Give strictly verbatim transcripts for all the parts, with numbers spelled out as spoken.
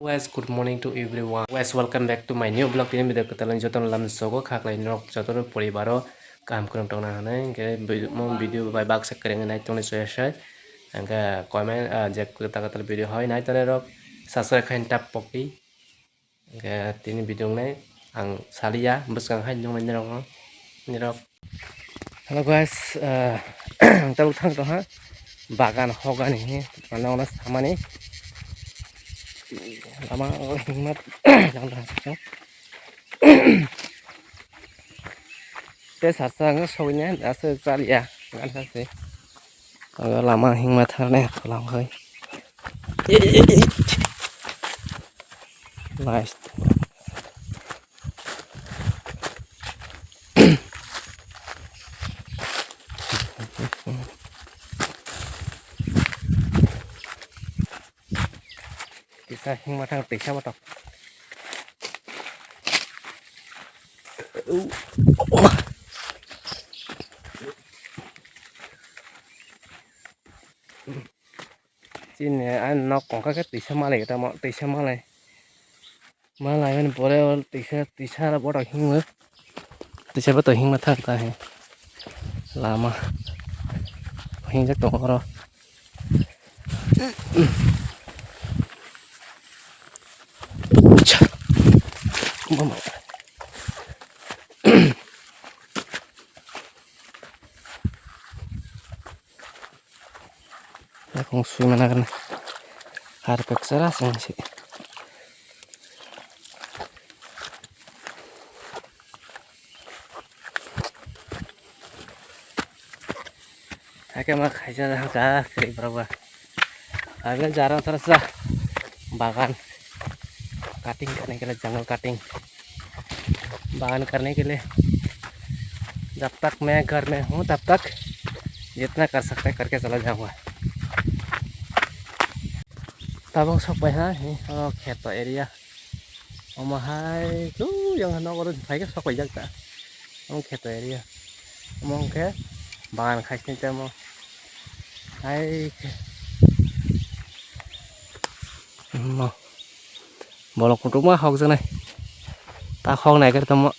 Guys, good morning to everyone. Guys, welcome back to my new vlog. Tini video kwtal ni jotono lam sogo khaklai norok jotono poribaro kaham kwrwng tongna hwnwi hwnkhe video, mo video bai baksa kwrwngwi nai tongni soya sai. Hwnkhe comment, ah, je kwtal kwtal video hoi nai tore rok subscribe khain tap pokdi. Hwnkhe tini video wngnai ang saliya bwskang hai nungnai nirok no, nirok. Hello guys, ah, ang tabuk thang tongha bagan hogani hi, mane ono samani lama o himmat nang tong sakchung. Te sasa ang sogini ase chaliya gan sase. Aga lama himma tharne phalang khai. Nice. Tisa himma thang tisa motok. Chini ani nok kongkha khe tisa malai tamo tisa malai. Malai ani pore o tisa tisa botok hingo. Tisa botok hingma thang ta he. Lama hingjak tongo oro. Yakung sui mana kan. Harpek sera sing si. Hake ma khaisa da ka kri braba. Abla jara thar sa bagan cutting karne ke liye, jungle cutting. बागान करने के लिए जब तक मैं घर में हूँ तब तक जितना कर सकता है करके चला जाऊँगा। Tabuk sok pai ha, hi, o kheto area. Omo hai, tu yang nok oro phai khe sok pai jak ta. Omo kheto area. Omo hwnkhe bagan khaisni tamo. Hai khe. Omo. Bolong kutukma hokjaknai. Ta hoknai khe tamo.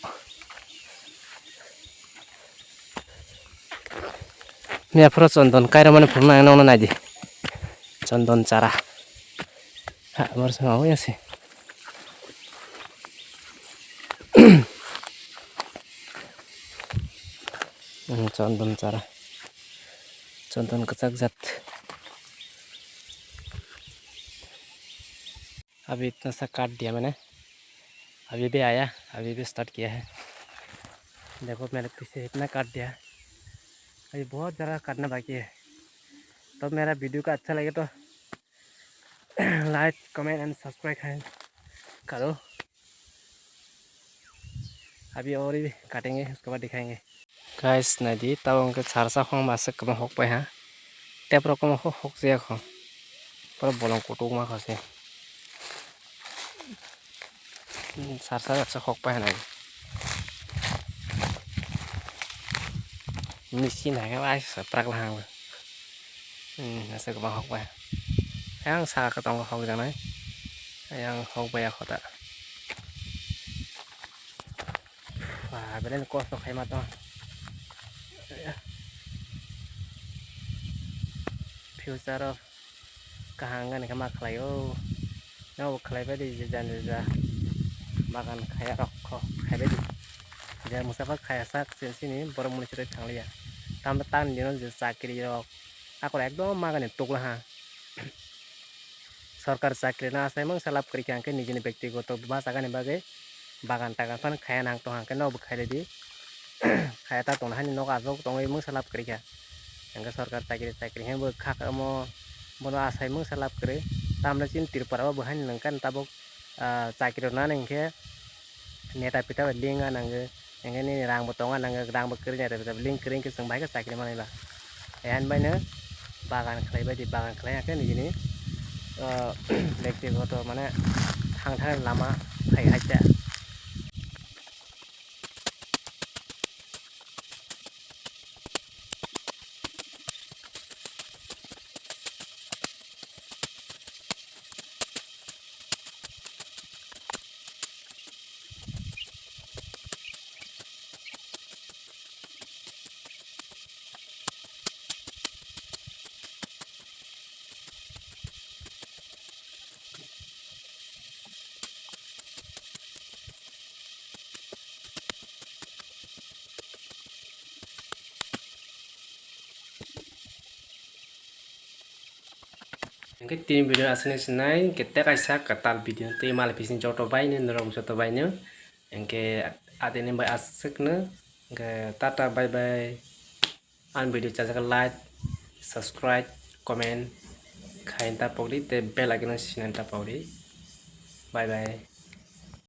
Miya phoro chondon kairokmani phunuknai nokno naidi. Chondon chara. Ha, amar se mawi ase. Hmm, chondon chara. Chondon kwchak jat. अभी इतना सा काट दिया मैंने, अभी भी आया, अभी भी स्टार्ट किया है। देखो मेरे पीछे इतना काट दिया, अभी बहुत ज़्यादा काटना बाकी है। तो मेरा वीडियो का अच्छा लगे तो लाइक, कमेंट एंड सब्सक्राइब करो। अभी और भी काटेंगे, उसके बाद दिखाएंगे। Guys, naidi, tabo hwnkhe sarsa khong ba aswk kwbang hok pai ha. Tep rok kwbang hok, hok jaya kho. Pura bolong kutuk ma kho se. Hmm, sarsa aswk hok pai ha naidi. Machine hai khe bai sa prak la hang. Hmm, aswk kwbang hok pai ha. Ayang saka kwchang hok jaknai. Ayang hok bai ya kho ta. Wah, belai kosto khaima tong. Future o kaham wngani khe ma khlai o. Nobo khlai bai di, je jan je ja bagan khaya rok kho khai bai di. Je musa pha khaya sak se sini borok muni chwrai thang liya. Tam tan dino je chakri rok akor ekdom magani tukla ha. Sorkar chakri no asai mungsa lab kwrwi kha hwnkhe nijini bektigoto bachagani bagwi bagan tagan phano khaya nang tong hwnkhe nobo khai ridi. Khaya ta tongna hani nogo aswk tongwi mungsa lab kwrwi kha. Hwnkhe sorkar chakri chakri hwnwi bo kha omo bono asai mungsa lab kwrwi. Tamni chini Tripura o bo hani nangkha tabuk, ah, chakri rwna hwnkhe neta pita bai link a nango. Hingke nini rang bo tongo, nang rang bo kwrwi nai, link kwrwi hingke chwng bahai khe chakri manwi ba. Hai baino bagan khlai bai di, bagan khlai hingke nini, ah, bektigoto mane thang thang lama phai hai khe. Hwnkhe tini video aswk no sinai, hwnkhe tei kaisa kwtal video tei malai phising joto bai no norok joto bai no. Hwnkhe atini bai aswk no. Hwnkhe tata, bye bye. Ani video chajak like, subscribe, comment khaina ta pokdi tei bell icon no sinani ta pokdi. Bye bye.